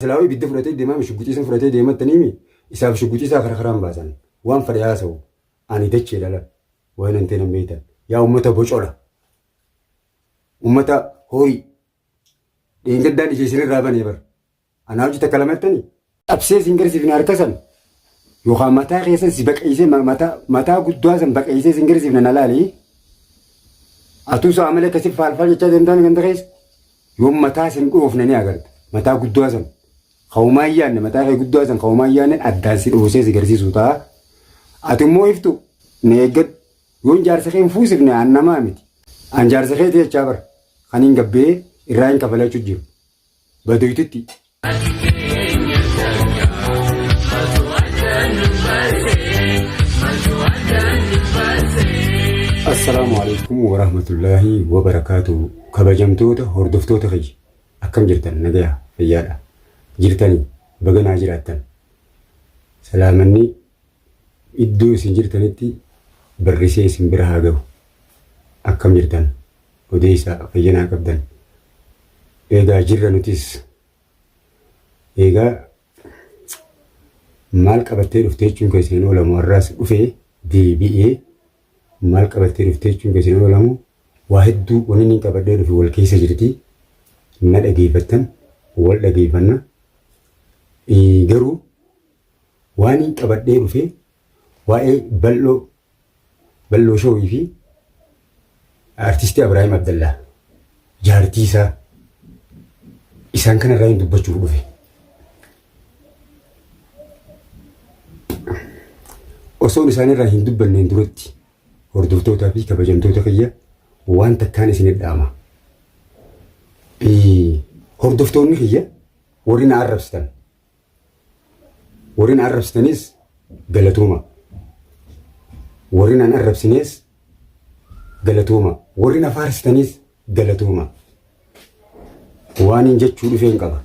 Silaa ibidda fudhatee deemaa shugguxii san fudhatee deemattaniimi isaaf shugguxii isaa kara karaan baasan waan fedhe haasa'u ani dachee dhala waan hin ta'e nan beektan yaa ummata bocola ummata horii dheengaddaan ija isinirraa banee bar anaa hojii takka lamattanii cabsee isin garsiifne harka san yookaan mataa keessan si baqeessee mataa guddaa san baqeessee isin garsiifne na laali atuu sa'a malee akkasii faalfaal jechaa deemtaan ganda keessa. Yoom mataa sin dhoofne ni agarta. Mataa guddaa san. Ka'umaa hin yaadne mataa kee guddaa san ka'umaa hin yaadne addaan si dhoosee si garsiisu ta'a. Ati immoo iftu na eeggadhu. Yoon jaarsa kee hin fuusifne an namaa miti. An jaarsa keeti jechaa bara. Kan hin gabbee irraa hin kafalachuu jiru. Badoytitti. Assalaamu alaikum warahmatullaahi wabarakaatu. Kabajamtoota hordoftoota kiyya akkam jirtan nagaya fayyaadha jirtanii baga naa jiraattan salaamanni iddoo isin jirtanitti barrisee isin bira haa gahu akkam jirtan odeessaa fayyanaa qabdan eegaa jirra nutis eegaa maal qabattee dhufte jechuun keessan hin oolamu har'aas dhufee deebi'ee maal qabattee dhufte jechuun keessan hin oolamu waa hedduu wanni inni qabadhee dhufe wal keessa jirti na dhageeffattan wal dhageeffanna garuu waan hin qabadhee dhufe waa'ee bal'oo Bal'oo Showii fi Artistii Abiraahim Abdallaa jaartii isaa isaan kanarraa hin dubbachuuf dhufe. Osoon isaanirraa hin dubbanneen duratti hordoftootaa fi kabajamtoota kiyya waan takkaan isin dhaama. Hordoftoonni kiyya warri na arrabsitan Warri na arrabsitanis galatooma. Warri na hin arrabsines galatooma. Warri na faarsitanis galatooma. Waan hin jechuu dhufeen qaba.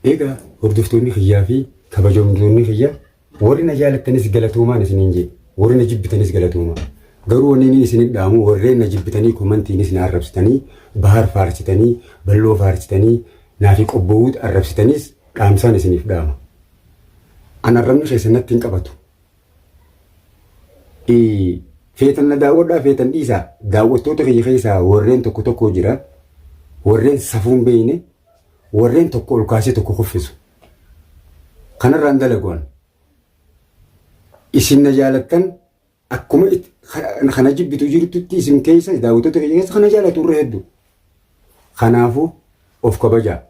Egaa hordoftoonni kiyyaa fi kabajamtoonni kiyya warri na jaalattanis galatoomaan isiniin jedhe. Warri na jibbitanis galatooma. Garuu wanni inni isin dhaamu warreen na jibbitanii komantiinis na arrabsitanii bahar faarsitanii balloo faarsitanii naafi qobbowuut arrabsitanis Dhaamsaan isiniif dhaama. An arrabni keessan natti hin qabatu. Feetan na daawwadhaa feetan dhiisaa daawwattoota kiyya keessaa warreen tokko tokko jira. Warreen safuun beeyne warreen tokko ol kaasee tokko kuffisu. Kanarraan dalagu an. Isin na jaalattan akkuma kana jibbitu jirtutti isin keessa daawwattoota kiyya keessa kana jaalatu irra hedduu. Kanaafuu of kabajaa.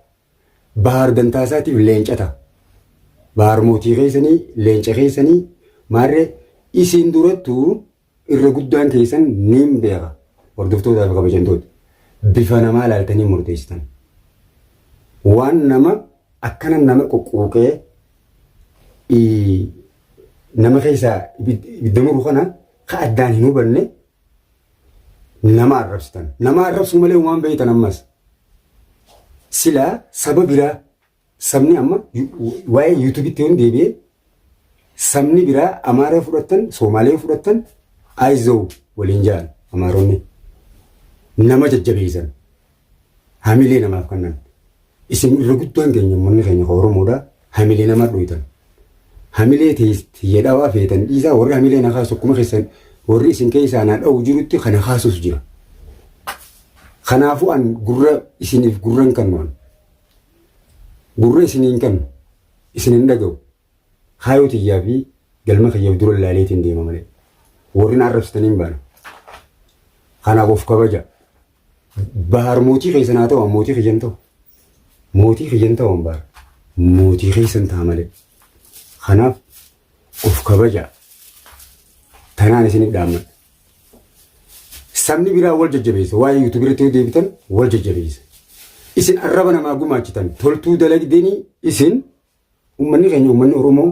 Bahar dantaa isaatiif leenca ta'a. Bahar mootii keessanii, leenca keessanii, maarree isin durattuu irra guddaan keessan niin beeka. Hordoftootaa fi kabajamtoota. Bifa namaa ilaaltanii murteessitan. Waan nama akkana nama quqquuqee nama keessaa ibidda muru kana ka addaan hin hubanne nama arrabsitan. Nama arrabsuu malee waan beektan ammas. Silaa saba biraa sabni amma waa'ee yuutuubitti yoon deebi'e sabni biraa Amaaraa fudhattan Soomaalee fudhattan ayizoo waliin ja'an Amaaronni nama jajjabeessan hamilee namaaf kennan. Isin irra guddaan keenya uummanni keenya kan Oromoodha hamilee nama dhoytan. Hamilee tiyya dhawaa feetan dhiisaa warri hamilee na kaasu akkuma keessan warri isin keessaa na dhawu jirutti kana kaasus jira. Kanaafuu an gurra isiniif gurra hin kennu an. Gurra isinii hin kennu. Isin hin dhaga'u. Kaayoo tiyyaa fi galma kiyyaaf dura ilaaleetiin deema malee. Warri na arrabsitanii hin baana. Kanaaf of kabaja. Bahar mootii keessan haa ta'u mootii kiyyan ta'u. Mootii kiyyan ta'u bahar. Mootii keessan ta'a malee. Kanaaf of kabaja. Tanaan isin dhaammadha. Sabni biraa wal jajjabeessa. Waa'ee yuutuubii irratti yoo deebitan wal jajjabeessa. Isin arraba namaa gumaachitan toltuu dalagdanii isin uummanni keenya uummanni Oromoo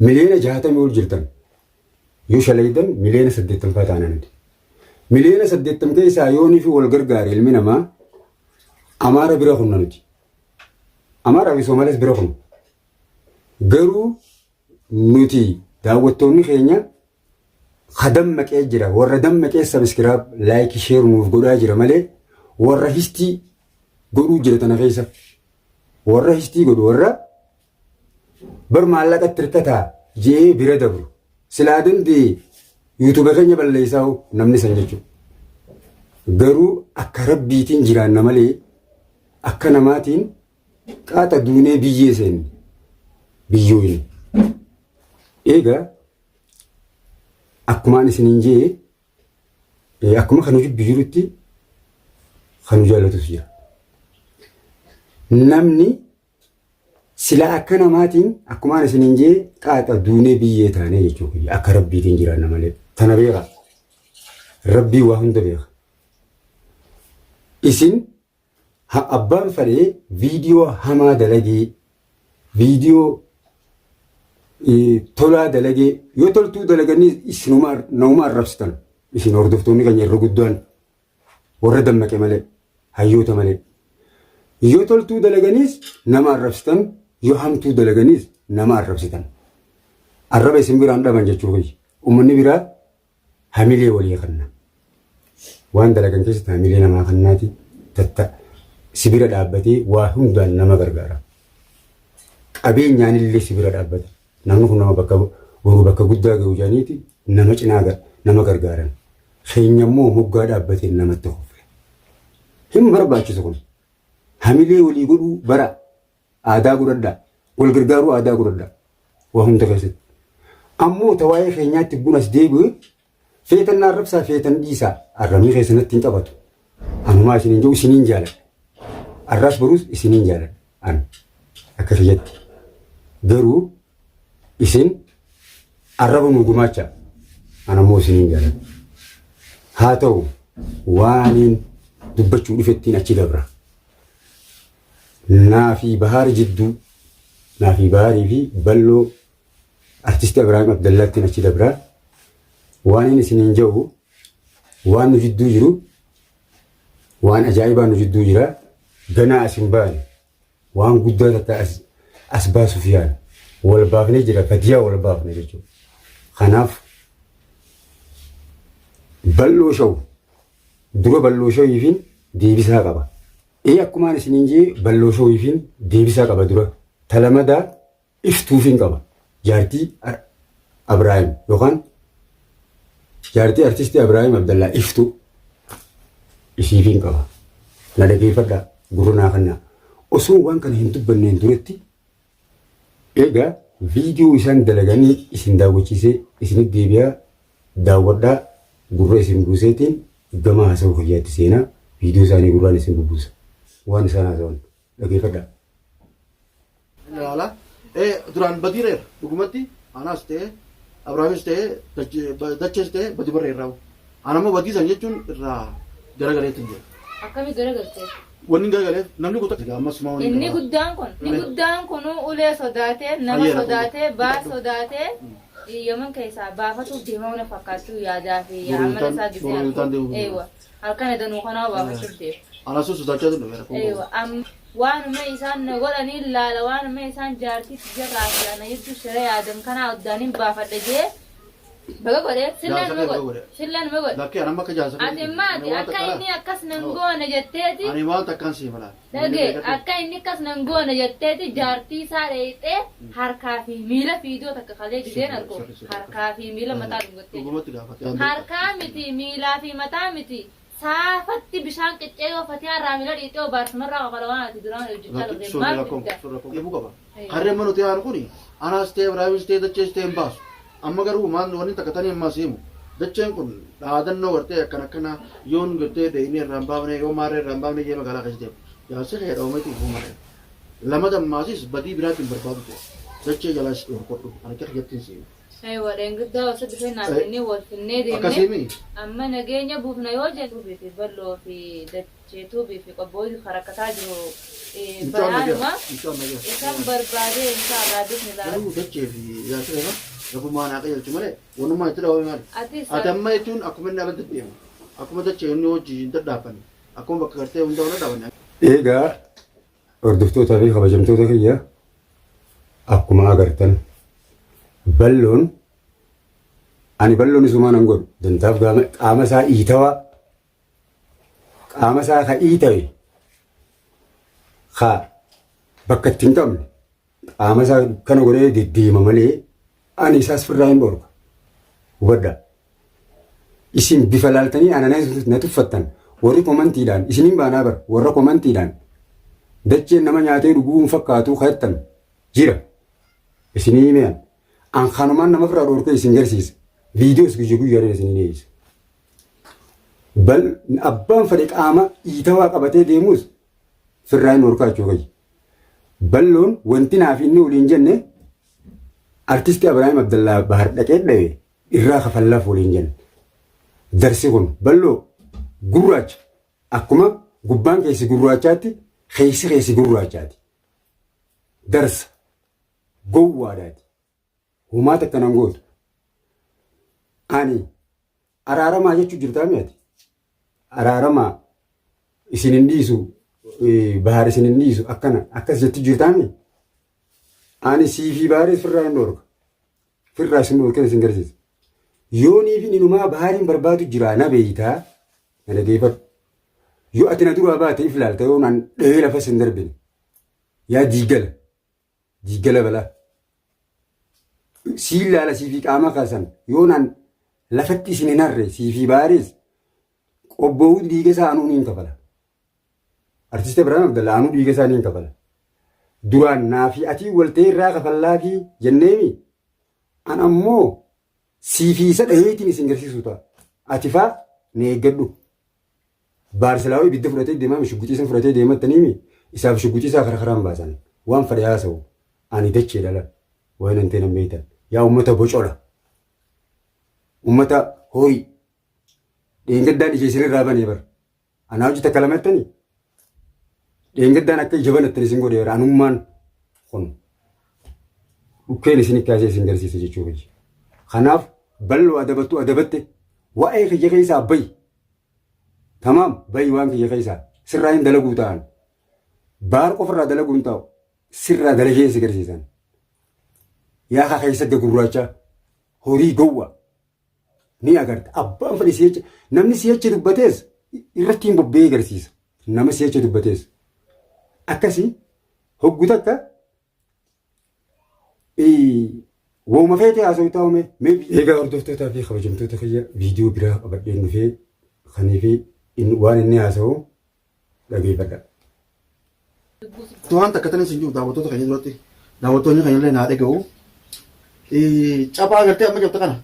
miliyoona 60 ol jirtan. Yoo shalaydan miliyoona 80 fa'aa taana nuti. Miliyoona 80 keessaa yoonii fi wal gargaare ilmi namaa Amaara bira kunna nuti. Amaaraa fi Somaalees bira kunna. Garuu nuti daawwattoonni keenya ka dammaqee jira warra dammaqee subscribe like share nuuf godhaa jira malee warra histii godhuu jira tana keessa. Warra histii godhu warra bar maallaqatti hirkataa je'ee bira dabru. Silaa danda'e yuutuuba keenya balleessaa namni san jechuudha. Garuu akka rabbiitiin jiraanna malee akka namaatiin qaaxa duunee biyyee seenne biyyoo inni. Egaa akkumaan isiniin jee akkuma kan jibbu jirutti kan nu jaalatus jira. Namni silaa akka namaatiin akkumaan isiniin jee qaaxa duunee biyyee taanee jechuudha. Akka rabbiitiin jiraanna malee. Tana beeka. Rabbii waa hunda beeka. Isin Ha abbaan fadhee viidiyoo hamaa dalagee viidiyoo tolaa dalagee yoo toltuu dalaganii isinuma nama arrabsitan isin hordoftoonni keenya irra guddaan warra dammaqe malee hayyoota malee yoo toltuu dalaganiis nama arrabsitan yoo hamtuu dalaganiis nama arrabsitan arraba isin biraan dhaban jechuu kiyya uummanni biraa hamilee walii kanna. Waan dalagan keessatti hamilee namaa kannaati tatta si bira dhaabbatee waa hundaan nama gargaara. Qabeenyaan illee si bira dhaabbata. Namni kun nama bakka boru bakka guddaa ga'u jedhaniiti nama cinaa nama gargaaran. Keenya immoo moggaa dhaabbatee namatti kufe. Hin barbaachisu kun. Hamilee walii godhuu bara Aadaa godhadhaa. Wal gargaaruu aadaa godhadhaa. Waa hunda keessatti. Ammoo ta waa'ee keenyaatti buna as deebi'e feetan na arrabsaa feetan dhiisaa arrabni keessanatti hin qabatu. Anumaa isiniin jiru isiniin jaaladha. Arraas boruus isiniin jaaladha. An akka kiyyatti. Garuu isin arraba nu gumaacha. An ammoo isiniin jaaladha. Haa ta'u waaniin dubbachuu dhufettiin achi dabra. Naa fi Bahaar jidduu naa fi Bahaarii fi Balloo Artisti Abrahaam Abdallaattiin achi dabraa waan inni isiniin jedhu waan nu jidduu jiru waan ajaa'ibaa nu jidduu jira ganaa as hin baane waan guddaa takka as as baasuuf yaala wal baafnee jira badiyaa wal baafne jechuudha. Kanaaf bal'oo shawu dura bal'oo shawiifiin deebisaa qaba. Ee akkumaan isiniin jee balloo showiifiin deebisaa qaba dura ta lamadaa iftuufiin qaba jaartii Abraahim yookaan jaartii artistii Abraahim Abdallaa iftuu isiifiin qaba na dhageeffadhaa gurra naa kennaa osoo waan kana hin dubbanneen duratti Egaa viidiyoo isaan dalaganii isin daawwachiisee isinitti deebi'aa daawwadhaa gurra isin buuseetiin gama haasawuu kiyyaatti seenaa viidiyoo isaanii gurraan isin bubuusa. Waan isaan haasawan dhageeffadhaa. Ilaala. Ee duraan badiireera dhugumatti anaas ta'e Abrahaamis ta'e dachees ta'e badi barra irraa. Ana immoo badii san jechuun irraa garagaleetiin jira. Akkami garagaltee? Wanni hin garagaleef namni kun takka ammas maa wanni Inni guddaan kun inni guddaan kun ulee sodaatee nama Ayyeera sodaatee baa kun. sodaatee Yaman keessaa baafatuuf deemaa na fakkaattu yaadaa fi Boru amala isaa gisee boru iltaan deemuu Eewa halkan edanuu kanaa baafachuuf deema. Ana sun sodaachaa ture rakkoo qabu. Eewa am waanuma isaan na godhanii laala waanuma isaan jaartii tiyya fi ana jidduu shira yaadan kanaa oddaaniin baafadha jee Baga godhe sillee Jaarsa numa kee baga godhe godhe. sillee numa godhe. Lakkee anamma akka jaarsa Ati maati akka inni akkas nan goone jetteeti Ani maal takkaan sii malaa. dhage akka inni akkas nan goone jetteeti jaartii isaa dheeyxee harkaa fi miila fiidoo takka kalee gizeen argu Sirri, sirri, harkaa fi miila mataa dhungattee jirti. Dhugumatti gaafate. Harkaa miti miilaa fi mataa miti saafatti bishaan qiccee yoo fatiyaa irraa miila dhiixee obaarsumarraa kafala waan ati duraan hojjechaa turte Suurri maal rakkoon fidda? suurri rakkoon eebuu qaba. Harreen mana nuti haanu kuni anaas ta'e Ibraahimis ta'e dachees ta'e hin baasu. Amma garuu maal wanni takka tanii ammaa si himu. Dacheen kun dhaadannoo gartee akkana akkana yoon gartee deemnee irraa hin baafne yoo maarree irraa hin baafne jee magaalaa keessa deemu. Jaarsi kee dhoomeeti ifuu malee. Lama dammaasis badii biraatiin barbaadu ta'e. Dachee jalaas dhorkodhu. Ani akka kiyyattiin si himu. Aywa dheengaddaa osoo dhufee naaf inni wal finnee deemne Akkasiimi? amma nageenya buufna yoo jennu tuubii fi balloo fi dachee tuubii fi qobbooyi kan rakkataa jiru Mucaan nagaya. balaanuma Mucaan nagaya. isan barbaadee inshaallah bismillah Garuu dachee fi jaarsi kee rabbumaan haa qajeelchu malee wanummaa itti dhawame maali? Atis Ati amma jechuun akkuma inni ala deddeemu akkuma dachee inni hojii hin dadhaabanne akkuma bakka gartee hunda wal dhaabanne. Egaa Hordoftootaa fi kabajamtoota kiyya akkuma agartan balloon ani balloon isumaa nan godhu dantaaf qaama isaa iitawaa qaama isaa ka iitawe ka Bakka itti hin qabne qaama isaa kana godhee deddeema malee ani isaas firraa hin dhorka. Hubadhaa. Isin bifa laaltanii ana na tuffattan warri komantiidhaan isiniin baanaa bara warra komantiidhaan dacheen nama nyaatee dhuguu hin fakkaatu kayattan jira. Isinii himean. An kanumaan nama firraa dhorkee isin garsiisa. Viidiyoos guyya guyyaadhaan isinii dhiyeessa. Bal abbaan fedhe qaama iitawaa qabatee deemus firraa hin dhorkaa jechuu kiyya. Balloon wanti naaf inni waliin jenne artisti Abrahaam Abdallaa Bahar dhaqee dhabe irraa kafallaaf waliin jenne. Darsi kun balloo gurraacha akkuma gubbaan keessi gurraachaatti keessi keessi gurraachaati. Darsa gowwaadhaati. Humaa takka nan gootu. Ani araaramaa jechuu jirtaa mi'ati. Araaramaa isin hin dhiisu bahaar isin hin dhiisu akkana akkas jettu jirtaa mi? Ani siifii bahaaris firraa hin dhorka. Firraa isin dhorkee isin garsiisa. Yoonii fi ninumaa bahaariin barbaadu jira na beeytaa na dhageeffadhu. Yoo ati na duraa baate if laalta yoo naan dhahee lafa sin darbine. Yaa diigala. Diiggala balaa. Siin laala siifii qaama kaasan yoo naan lafatti isin hin harre siifii baaris qobboowuu dhiiga isaa anuu niin kafala. Artist Ibrahim Abdalla anuu dhiiga isaa niin kafala. Duraan naafii atii waltee irraa kafallaafii jenneemi an ammoo siifii isa dhaheetiin isin garsiisuu ta'a. Ati faa na eeggadhu. Baarsilaawii ibidda fudhatee deemaa shugguxii san fudhatee deemattaniimi isaaf shugguxii isaa kara karaan baasan waan fedhe haasa'u ani dachee dhala waan hin ta'e nan beektan yaa ummata bocola ummata horii dheengaddaan ija isinirraa banee bar anaa hojii takka lamattanii dheengaddaan akka ija banattan isin godheera anummaan kun dhukkeen isin kaasee isin garsiisa jechuu kiyya kanaaf bal'oo adabattu adabatte waa'ee kiyya keessaa bayi Tamaam bayi waan kiyya keessaa sirraa hin dalaguu ta'an. Baar qofarraa dalaguu hin ta'u sirraa dalagee si garsiisan. Yaa kaa keessa gurraacha horii gowwa ni agarta. Abbaan fedhe si'acha namni si'acha dubbatees irratti hin bobba'ee garsiisa. Nama si'acha dubbatees. Akkasii hoggu takka Wooma feete haasa'u taa'u mee. Mee egaa hordoftootaa fi kabajamtoota kiyya viidiyoo biraa qabadheen dhufee kanii fi waan inni haasa'u dhageeffadha. Waan takka tani isin jiru daawwattoota keenya duratti daawwattoonni keenya illee naa dhaga'u. Caphaa agartee amma jirtu kana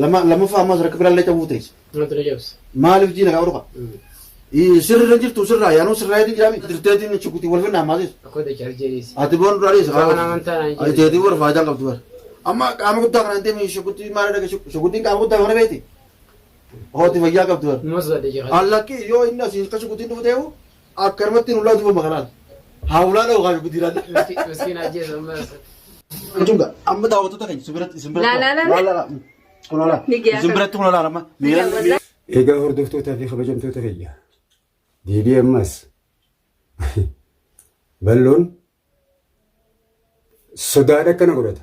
lama lammaffaa ammas rakka biraallee cabuu teessa. Maaltu na cabse? Maaliif jiina qaba dhufa? Sirri irra jirtu sirraa yaanuu sirraa eetiin jiraami. Dirteetiin shukutii wal finna ammaa siis. Akkoo dachee arjeeris. Ati boon duraa dhiisa. Waan amantaa naan Ati teetii warra faayidaan qabdu bara. Amma qaama guddaa kana hin deemin shukutii maal dhage shukutiin qaama guddaa kana beekti. Hooti fayyaa qabdu bara. Numa sodaadhe jira. Allakki yoo inni asii akka shukutiin dhufu ta'u akkanumatti nulaa duba makalaan. Haawulaa dha'u kaa shukutii laalla. Miskiin ajjeesa ammas. Jechuun amma daawwattoota keenya isin biratti isin biratti. Laa, laa, laa. Laa, laa, Kun laa. Ni gaya Isin biratti kun laa amma. Miira Ni Egaa hordoftootaa fi kabajamtoota kiyya deebi'ee ammas balloon sodaadha akkana godhata.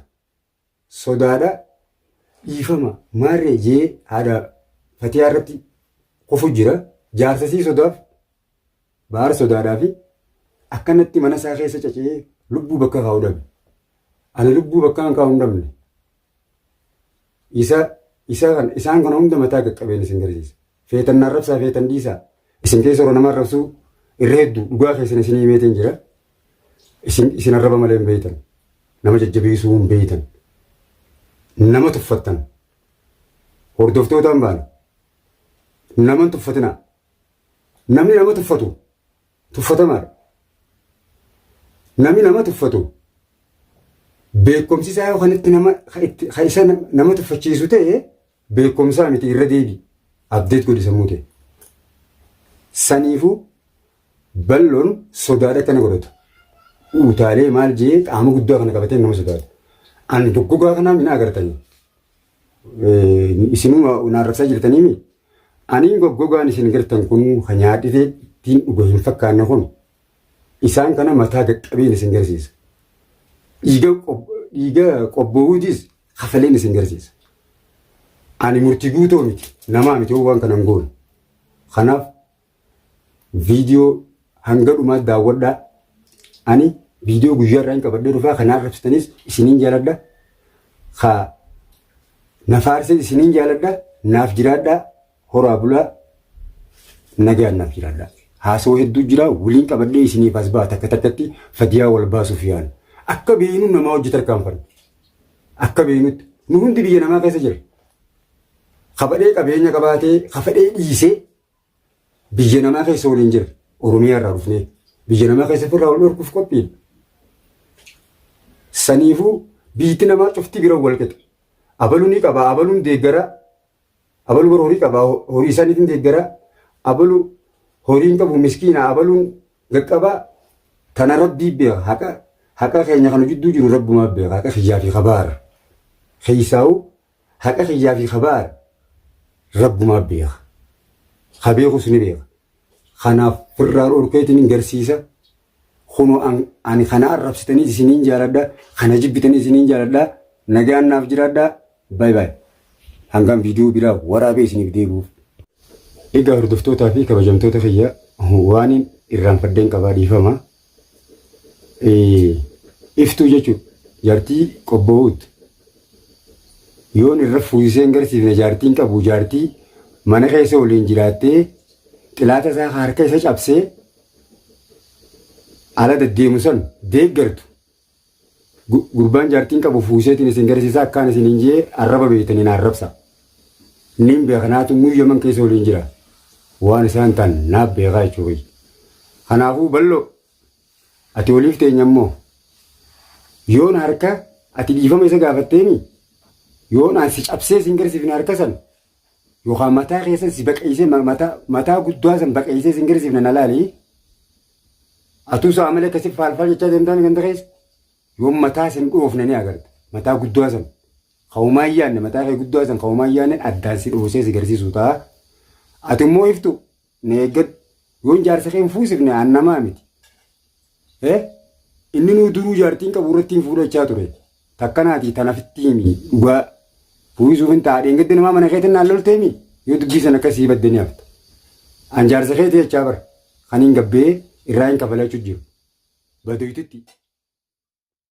Sodaadha dhiifama maarree jee haadha fatiyaa irratti kufu jira. Jaarsa sii sodaaf baara sodaadhaa fi akkanatti mana isaa keessa caca'ee lubbuu bakka kaa'u dhabe. Ani lubbuu bakka hin kaa'u hin dhabne. Isa isa kan isaan kana hunda mataa qaqqabeen isin garsiisa. Feetan na arrabsaa feetan dhiisaa. Isin keessa yeroo nama arrabsuu irra hedduu dhugaa keessan isin himeetiin jira. Isin isin arraba malee hin beektan. Nama jajjabeessuu hin beektan. Nama tuffattan. Hordoftootaan baana. Nama hin tuffatinaa. Namni nama tuffatu Tuffatamaadha. Namni nama tuffatu beekumsi isaa yoo kan itti nama kan itti kan isa nama tuffachiisu ta'e beekumsaa miti irra deebi abdeet godhi sammuu ta'e. Saniifuu bal'oon sodaadha akkana godhatu. Utaalee maal jee qaama guddaa kana qabatee nama sodaata. Ani goggogaa kanaa mina agartanii. Isinuma na arrabsaa jirtaniimi. Aniin goggogaan isin gartan kun kan nyaadhitee ittiin dhuga hin fakkaanne kun isaan kana mataa qaqqabeen isin garsiisa. Dhiiga qobboowuutis kafaleen isin garsiisa. Ani murtii guutoo miti namaa miti waan kana hin goone. Kanaaf viidiyoo hanga dhumaa daawwadhaa. Ani viidiyoo guyyaa irraa hin qabadhee dhufaa kana arrabsitanis isiniin jaaladha. Ka na faarsee isiniin jaaladha. Naaf jiraadha. Horaa bulaa. Nagaan naaf jiraadha. Haasawaa hedduu jira waliin qabadhee isiniif as ba'a takka takkatti fadiyaa wal baasuuf yaala. Akka beeynu namaa hojii tarkaanfanna. Akka beeynutti nu hundi biyya namaa keessa jira. Kafadhee qabeenya qabaatee kafadhee dhiisee biyya namaa keessa waliin jira. Oromiyaa irraa dhufnee biyya namaa keessa ofirraa wal dhorkuuf qophiidha. Saniifuu biyyi namaa cufti bira wal qixa. Abaluu ni qaba, abaluun deeggara, abalu bara horii qaba, horii isaaniitiin deeggara, abalu horii hin qabu miskiina, abaluun gaqqaba. Tana rabbii beeka. Haqa haqa keenya kana jidduu jiru rabbumaa beeka. Haqa kiyyaa fi kabaara. Keessaa'u haqa kiyyaa fi kabaara rabbumaa beeka. Ka beekus ni beeka. Kanaaf firraa dhorkeetiin hin garsiisa. Kunoo ani kana arrabsitanii isiniin jaaladha. Kana jibbitanii isiniin jaaladha. Nagaan naaf jiraadha. Baay baay. Hangaan viidiyoo biraa waraabee isiniif deebi'uuf. Egaa hordoftootaa fi kabajamtoota kiyya waan irraanfadheen qabaa dhiifama. Iftuu jechuun jaartii qobboo'uut. Yoon irra fuusisee hin garsiifne jaartiin qabu jaartii mana keessa waliin jiraattee xilaata isaa harka isa cabsee ala deddeemu san deeggartu. Gurbaan jaartiin qabu fuuseetiin isin garsiisa akkaan isin hin jee arraba beeytaniin arrabsa. Nin beeka naatu nu yaman keessa waliin jira. Waan isaan ta'an naaf beekaa jechuudha. Kanaafuu bal'oo ati waliif teenya immoo yoon harka ati dhiifama isa gaafatteemi yoon an si cabsee sin garsiifne harka san yookaan mataa keessan si baqeessee mataa guddaa san baqeessee sin garsiifne na laali. Atuu sa'a malee akkasi faalfaal jechaa deemtaan ganda keessa yoon mataa sin dhoofne ni agarta. Mataa guddaa san ka'umaa hin yaadne mataa kee guddaa san ka'umaa hin yaadne addaan si dhoosee si garsiisu ta'a. Ati immoo iftu na eeggadhu yoon jaarsa kee hin fuusifne an namaa miti. Inni nuu duruu jaartiin qabu irratti hin fuudhachaa ture. Takkanaati tanafitti himi dhugaa fuuyisuuf hin ta'a dheengadda namaa mana keetiin naan lolteemi yoo dubbii sana akkasii badde ni hafta. An jaarsa keetii jechaa bara. Kan hin gabbee irraa hin kafalachuu jiru. Badoytutti.